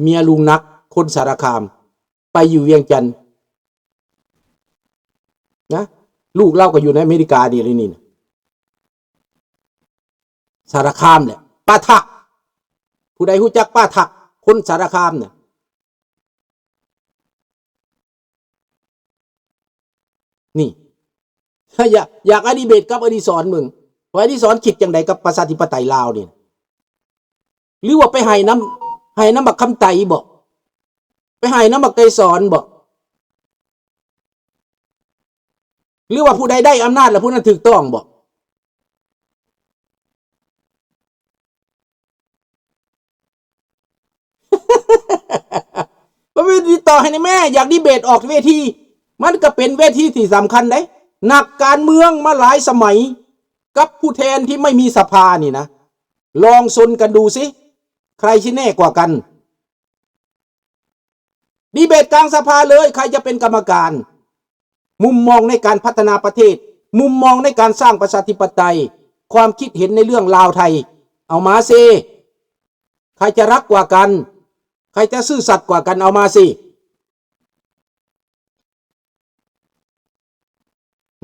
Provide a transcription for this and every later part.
ເມຍລຸງນັກ ຄົນສາລະຄາມ ໄປຢູ່ວຽງຈັນນະ. ລູກລາວກໍຢູ່ໃນອາເມລິການີ້ແຫຼະນີ້ນະ ສາລະຄາມແຫຼະ. ປ້າທັກ ຜູ້ໃດຮູ້ຈັກປ້າທັກ ຄົນສາລະຄາມນະ? ນີ້ ຢາກ ຢາກອະດີເບດກັບອະດີສອນເບິ່ງ ວ່າອະດີສອນຄິດຈັ່ງໃດກັບປະຊາທິປະໄຕລາວນີ້ ຫຼືວ່າໄປໃຫ້ນຳ ໃຫ້ນຳບັກຄຳໄຕບໍ? ໄປໃຫ້ນຳບັກໄກສອນບໍ? ຫຼືວ່າຜູ້ໃດໄດ້ອຳນາດແລ້ວຜູ້ນັ້ນຖືກຕ້ອງບໍ? ບໍ່ມີຕິດຕໍ່ໃຫ້ແນ່ແມ່ ຢາກດີເບດອອກເວທີ ມັນກໍເປັນເວທີທີ່ສຳຄັນເດ້. ນັກການເມືອງມາຫຼາຍສະໄໝ ກັບຜູ້ແທນທີ່ໄມ່ມີສະພານີ້ນະ ລອງຊົນກັນດູຊິ ໃຄຊິແນ່ກວ່າກັນ? ດີเบตกลางสภาเลย ใครจะเป็นกรรมการ มุมมองในการพัฒนาประเทศ มุมมองในการสร้างประชาธิปไตย ความคิดเห็นในเรื่องลาวไทย เอามาสิ ใครจะรักกว่ากัน ใครจะซื่อสัตย์กว่ากัน เอามาสิ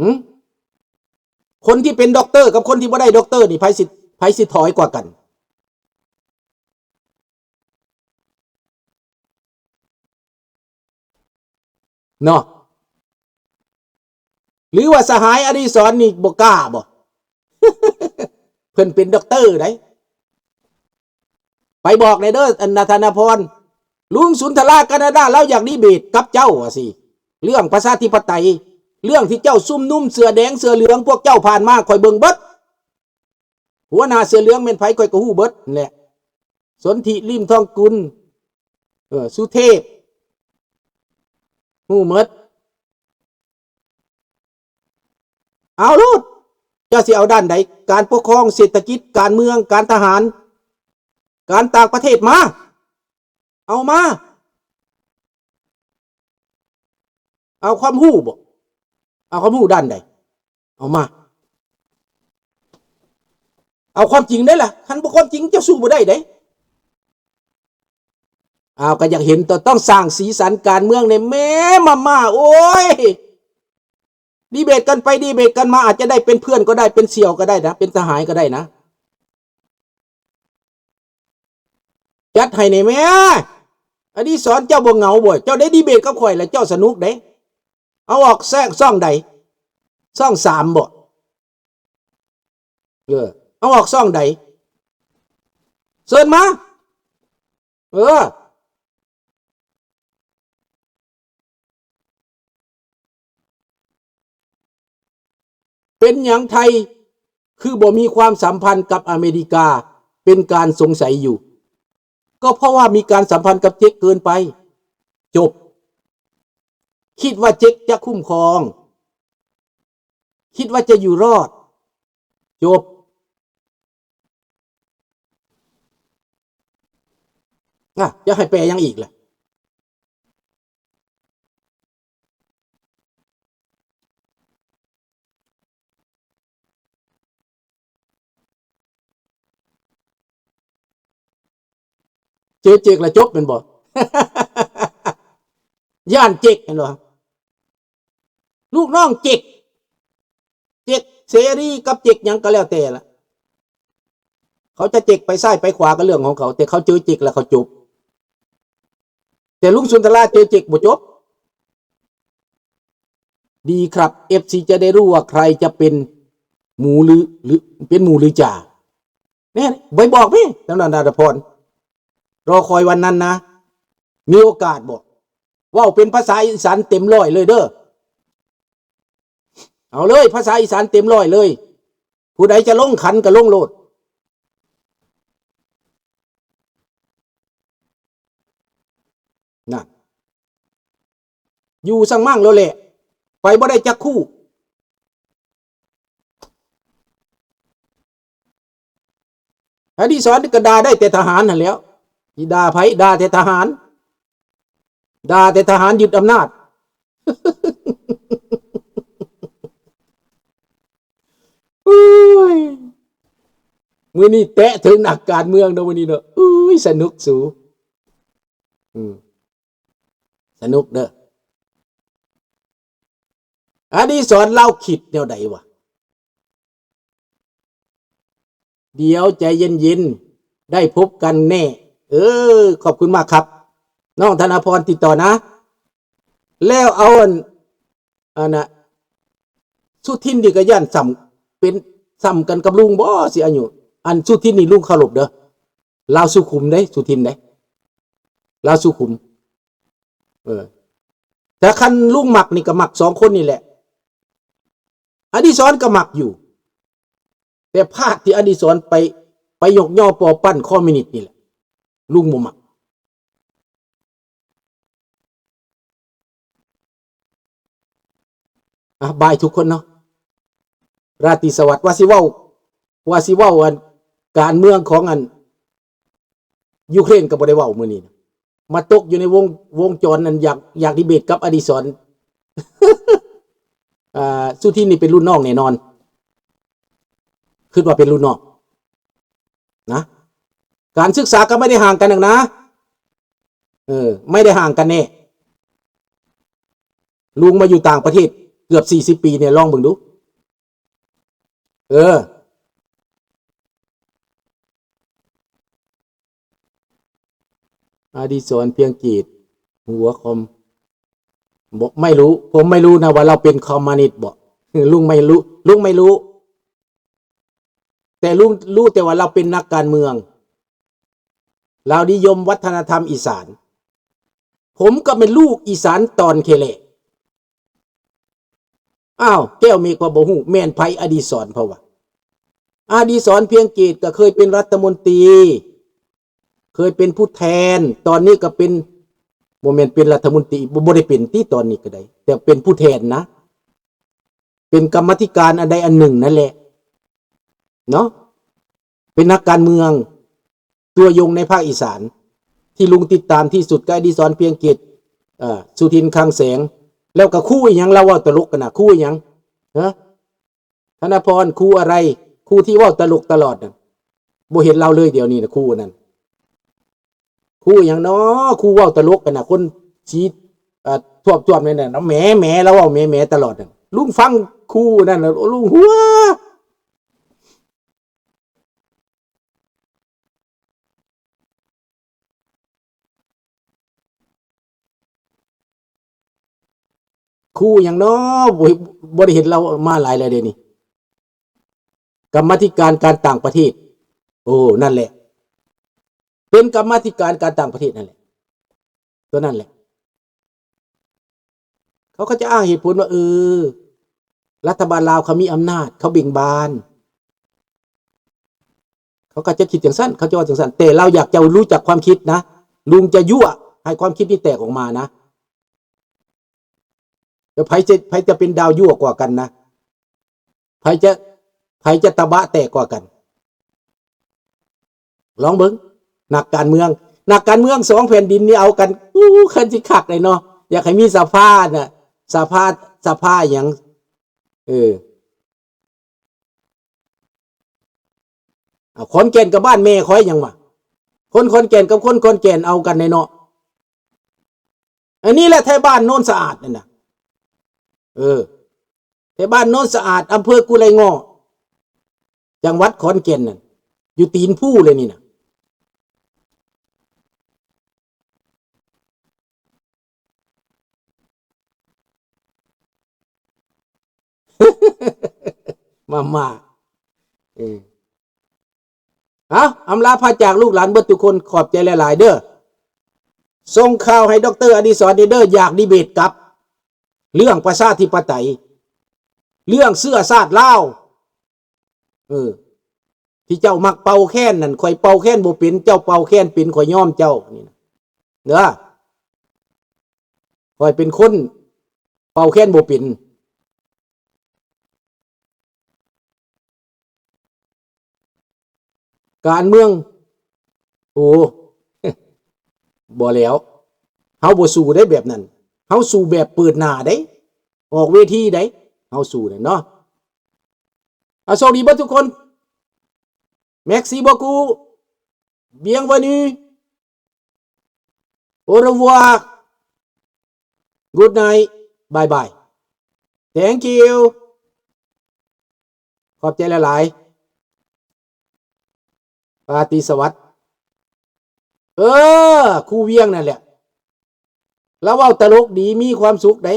หึ คนที่เป็นด็อกเตอร์กับคนที่บ่ได้ด็อกเตอร์นี่ ไผสิ ไผสิถอยกว่ากัน เนาะ หรือว่าสหายอดิศรนี่บ่กล้าบ่ เพิ่นเป็นด็อกเตอร์ได๋ ไปบอกแหน่เด้อ อันนาธนพร ลุงสุนทราแคนาดา ลาวอยากดีเบตกับเจ้าว่าสิ เรื่องประชาธิปไตย เรื่องที่เจ้าชุมนุมเสื้อแดงเสื้อเหลือง พวกเจ้าผ่านมาข้อยเบิ่งเบิด หัวหน้าเสื้อเหลืองแม่นไผข้อยก็ฮู้เบิดนั่นแหละ สนธิ ลิมทองกุล เออ สุเทพ ฮู้เบิด เอาโลด เจ้าสิเอาด้านใด การปกครอง เศรษฐกิจ การเมือง การทหาร การต่างประเทศ มา เอามา เอาความฮู้บ่ เอาความฮู้ด้านใด เอามา เอาความจริงเด้ล่ะ คันบ่ความจริงเจ้าสู้บ่ได้เด้ อ้าว ก็อยากเห็น ต้องสร้างสีสันการเมืองแหน่แหม มาม่า โอ๊ย ดีเบตกันไปดีเบตกันมา อาจจะได้เป็นเพื่อนก็ได้ เป็นเสี่ยวก็ได้นะ เป็นสหายก็ได้นะ จัดให้แหน่แหม อดิศร เจ้าบ่เหงาบ่ เจ้าได้ดีเบตกับข้อยแล้วเจ้าสนุกเด้ เอาออกแซะซ่องใด ซ่องสามบ่ เออ เอาออกซ่องใด เชิญมา เออ เป็นหยังไทยคือบ่มีความสัมพันธ์กับอเมริกา เป็นการสงสัยอยู่ ก็เพราะว่ามีการสัมพันธ์กับเจ๊กเกินไป จบ คิดว่าเจ๊กจะคุ้มครอง คิดว่าจะอยู่รอด จบ อ่ะ จะให้แปลหยังอีกล่ะ เจอเจ๊กแล้วจบแม่นบ่ ย้านเจ๊กแม่นบ่ ลูกน้องเจ๊ก เจ๊กเสรีกับเจ๊กหยังก็แล้วแต่ล่ะ เขาจะเจ๊กไปซ้ายไปขวาก็เรื่องของเขา แต่เขาเจอเจ๊กแล้วเขาจบ แต่ลุงสุนทราเจอเจ๊กบ่จบ ดีครับ เอฟซี จะได้รู้ว่าใครจะเป็นหมูหรือ หรือ เป็นหมูหรือจ่า แน่ ไปบอกแม่ ท่านนาธนพร รอคอยวันนั้นนะ มีโอกาสบ่ เว้าเป็นภาษาอีสานเต็มร้อยเลยเด้อ เอาเลย ภาษาอีสานเต็มร้อยเลย ผู้ใดจะลงขันก็ลงโลด นั่น อยู่ซั้งมั่งโลดแหละ ไปบ่ได้จักคู่ อดิศรก็ด่าได้แต่ทหารนั่นแหล้ว สิด่าไผ ด่าแต่ทหาร ด่าแต่ทหารยึดอำนาจ โอ๊ย มื้อนี้แตะถึงนักการเมืองเนาะ มื้อนี้เนาะ โอ๊ย สนุกสู ອືມ ສະໜຸກເດີ. ອະດີສອນລາວຄິດແນວໃດວະ? ດຽວໃຈເຢັນໆ ໄດ້ພົບກັນແນ່. ເອີ ຂອບຄຸນມາກຄັບ ນ້ອງທະນາພອນ ຕິດຕໍ່ນະ. ແລ້ວເອົາອັນ ອັນນະ ສຸທິນນີ້ກະຢ້ານສ່ຳ ເປັນສ່ຳກັນກັບລຸງບໍ່ ຊິອາຍຸ. ອັນສຸທິນນີ້ລຸງເຄົາລົບເດີ. ລາວສຸຂຸມເດ້ ສຸທິນເດ້ ລາວສຸຂຸມ. ເອີ ແຕ່ຄັນລຸງມັກນີ້ກະມັກສອງຄົນນີ້ແຫຼະ. ອະດີສອນກະມັກຢູ່ ແຕ່ພາດທີ່ອະດີສອນໄປ ໄປຍົກຍໍປໍປັ້ນຄອມມິວນິດນີ້ແຫຼະ ລຸງບໍ່ມັກ. ອ່ະ ບາຍທຸກຄົນເນາະ ລາຕີສະຫວັດ. ວ່າຊິເວົ້າ ວ່າຊິເວົ້າອັນການເມືອງຂອງອັນຢູເຄຣນກະບໍ່ໄດ້ເວົ້າມື້ນີ້ນະ. ມາຕົກຢູ່ໃນວົງ ວົງຈອນນັ້ນ ຢາກ ຢາກດີເບດກັບອະດີສອນ. ອ່າ ສຸທິນນີ້ເປັນລຸ້ນນ້ອງແນ່ນອນ ຄິດວ່າເປັນລຸ້ນນ້ອງນະ. ການສຶກສາກະໄມ່ໄດ້ຫ່າງກັນນັກນາ ເອີ ໄມ່ໄດ້ຫ່າງກັນແນ່. ລຸງມາຢູ່ຕ່າງປະເທດເກືອບສີ່ສິບປີແນ່ ລອງເບິ່ງດູ. ເອີ ອະດີສອນ ພຽງເກດ ຫົວຄອມ ບໍ່ ໄມ່ຮູ້ ຜົມໄມ່ຮູ້ນະວ່າລາວເປັນຄອມມູນິດບໍ່. ລຸງໄມ່ຮູ້ ລຸງໄມ່ຮູ້ ແຕ່ລຸງຮູ້ແຕ່ວ່າລາວເປັນນັກການເມືອງ ລາວນິຍົມວັດທະນະທຳອີສານ. ຜົມກະແມ່ນລູກອີສານຕອນແຄແຫຼະ. ອ້າວ ແກ້ວເມກວ່າບໍ່ຮູ້ ແມ່ນໃຜ ອະດີສອນ ເພາະວ່າ ອະດີສອນ ພຽງເກດ ກະເຄີຍເປັນລັດຖະມົນຕີ ເຄີຍເປັນຜູ້ແທນ ຕອນນີ້ກະເປັນ ບໍ່ແມ່ນເປັນລັດຖະມົນຕີ ບໍ່ ບໍ່ໄດ້ເປັນຕິ ຕອນນີ້ກະໄດ້ ແຕ່ເປັນຜູ້ແທນນະ ເປັນກຳມາທິການອັນໃດອັນໜຶ່ງນັ້ນແຫຼະເນາະ. ເປັນນັກການເມືອງຕົວຍົງໃນພາກອີສານ ທີ່ລຸງຕິດຕາມທີ່ສຸດກະອະດີສອນ ພຽງເກດ ເອີ ສຸທິນ ຄັງແສງ. ແລ້ວກະຄູອີ່ຫຍັງ ລາວເວົ້າຕະຫຼົກຫັ້ນນະ ຄູອີ່ຫຍັງ ຮະ ທະນາພອນ ຄູອະໄລ ຄູທີ່ເວົ້າຕະຫຼົກຕະຫຼອດນະ ບໍ່ເຫັນລາວເລີຍດຽວນີ້ນະ ຄູອັນນັ້ນ. ຄູອີ່ຫຍັງນໍ ຄູເວົ້າຕະຫຼົກຫັ້ນນະ ຄົນສີ ເອີ ທ້ວມໆ ນັ້ນນະ ແໝ ແໝ ລາວເວົ້າແໝ ແໝຕະຫຼອດນະ. ລຸງຟັງຄູນັ້ນລະ ລຸງຫົວ. ຄູຫຍັງນໍ ບໍ່ ບໍ່ໄດ້ເຫັນລາວມາຫຼາຍແລ້ວເດນີ້. ກຳມາທິການການຕ່າງປະເທດ. ໂອ້ ນັ້ນແຫຼະ ເປັນກຳມາທິການການຕ່າງປະເທດນັ້ນແຫຼະ ຕົວນັ້ນແຫຼະ. ເຂົາກໍຈະອ້າງເຫດຜົນວ່າ ເອີ ລັດຖະບານລາວເຂົາມີອຳນາດ ເຂົາເບັ່ງບານ ເຂົາກໍຈະຄິດຈັ່ງຊັ້ນ ເຂົາຈະເວົ້າຈັ່ງຊັ້ນ. ແຕ່ລາວຢາກຈະຮູ້ຈັກຄວາມຄິດນະ ລຸງຈະຍົວະໃຫ້ຄວາມຄິດນີ້ແຕກອອກມານະ. ແລ້ວໃຜຈະ ໃຜຈະເປັນດາວຍົວະກວ່າກັນນະ? ໃຜຈະ ໃຜຈະຕະບະແຕກກວ່າກັນ? ລອງເບິ່ງ ນັກການເມືອງ ນັກການເມືອງສອງແຜ່ນດິນນີ້ເອົາກັນ ອູ້ ຄັນຊິຄັກເດເນາະ. ຢາກໃຫ້ມີສະພານະ ສະພາ ສະພາຫຍັງ ເອີ ເອົາ ຂອນແກ່ນກັບບ້ານແມ່ຂ້ອຍຫຍັງວະ ຄົນຂອນແກ່ນກັບຄົນຂອນແກ່ນເອົາກັນເດເນາະ. ອັນນີ້ແຫຼະໄທບ້ານໂນນສະອາດນັ້ນນະ ເອີ ໄທບ້ານໂນນສະອາດ ອຳເພີກຸໄລງໍ້ ຈັງຫວັດຂອນແກ່ນນັ້ນ ຢູ່ຕີນພູເລີຍນີ້ນະ. ມາ ມາ ເອີ ເອົາ ອຳລາພາຈາກລູກຫຼານເບິດທຸກຄົນ ຂອບໃຈຫຼາຍໆເດີ. ສົ່ງຂ່າວໃຫ້ດອກເຕີອະດີສອນເດີ ຢາກດີເບດກັບເລື່ອງປະຊາທິປະໄຕ ເລື່ອງເຊື້ອຊາດລາວ ເອີ ທີ່ເຈົ້າມັກເປົ່າແຄນນັ້ນ ຂ້ອຍເປົ່າແຄນບໍ່ເປັນ ເຈົ້າເປົ່າແຄນເປັນ ຂ້ອຍຍອມເຈົ້ານີ້ນະ ເດີ. ຂ້ອຍເປັນຄົນເປົ່າແຄນບໍ່ເປັນ. ການເມືອງ ໂອ້ ບໍ່ແລ້ວ ເຮົາບໍ່ສູ້ເດ້ແບບນັ້ນ ເຮົາສູ້ແບບເປີດໜ້າເດ້ ອອກເວທີເດ້ ເຮົາສູ້ນັ້ນເນາະ. ອາ ໂຊກດີເບິດທຸກຄົນ ແມັກຊີ ບໍກູ ບຽງວານີ. Au revoir. Good night. Bye bye. Thank you. ຂອບໃຈຫຼາຍໆ. ລາຕີສະຫວັດ. ເອີ ຄູວຽງນັ້ນແຫຼະ ລາວເວົ້າຕະຫຼົກດີ ມີຄວາມສຸກໃດ໋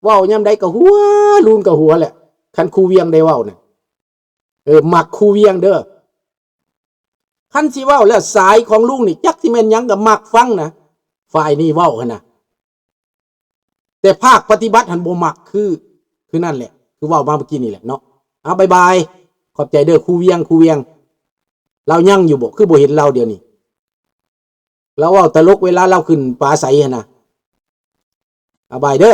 ເວົ້າຍາມໃດກໍຫົວ ລຸງກໍຫົວແຫຼະ ຄັນຄູວຽງໄດ້ເວົ້ານະ. ເອີ ມັກຄູວຽງເດີ. ຄັນຊິເວົ້າແລ້ວ ສາຍຂອງລຸງນີ້ ຈັກຊິແມ່ນຫຍັງກໍມັກຟັງນະ ຝ່າຍນີ້ເວົ້າຫັ້ນນະ. ແຕ່ພາກປະຕິບັດຫັ້ນບໍ່ມັກ ຄື ຄືນັ້ນແຫຼະ ຄືເວົ້າມາເມື່ອກີ້ນີ້ແຫຼະເນາະ. ເອົາ ບາຍບາຍ ຂອບໃຈເດີ ຄູວຽງ ຄູວຽງ. ລາວຍັງຢູ່ບໍ່? ຄືບໍ່ເຫັນລາວດຽວນີ້. ລາວເວົ້າຕະຫຼົກເວລາລາວຂຶ້ນປາໄສຫັ້ນນະ. ບາຍບາຍເດີ.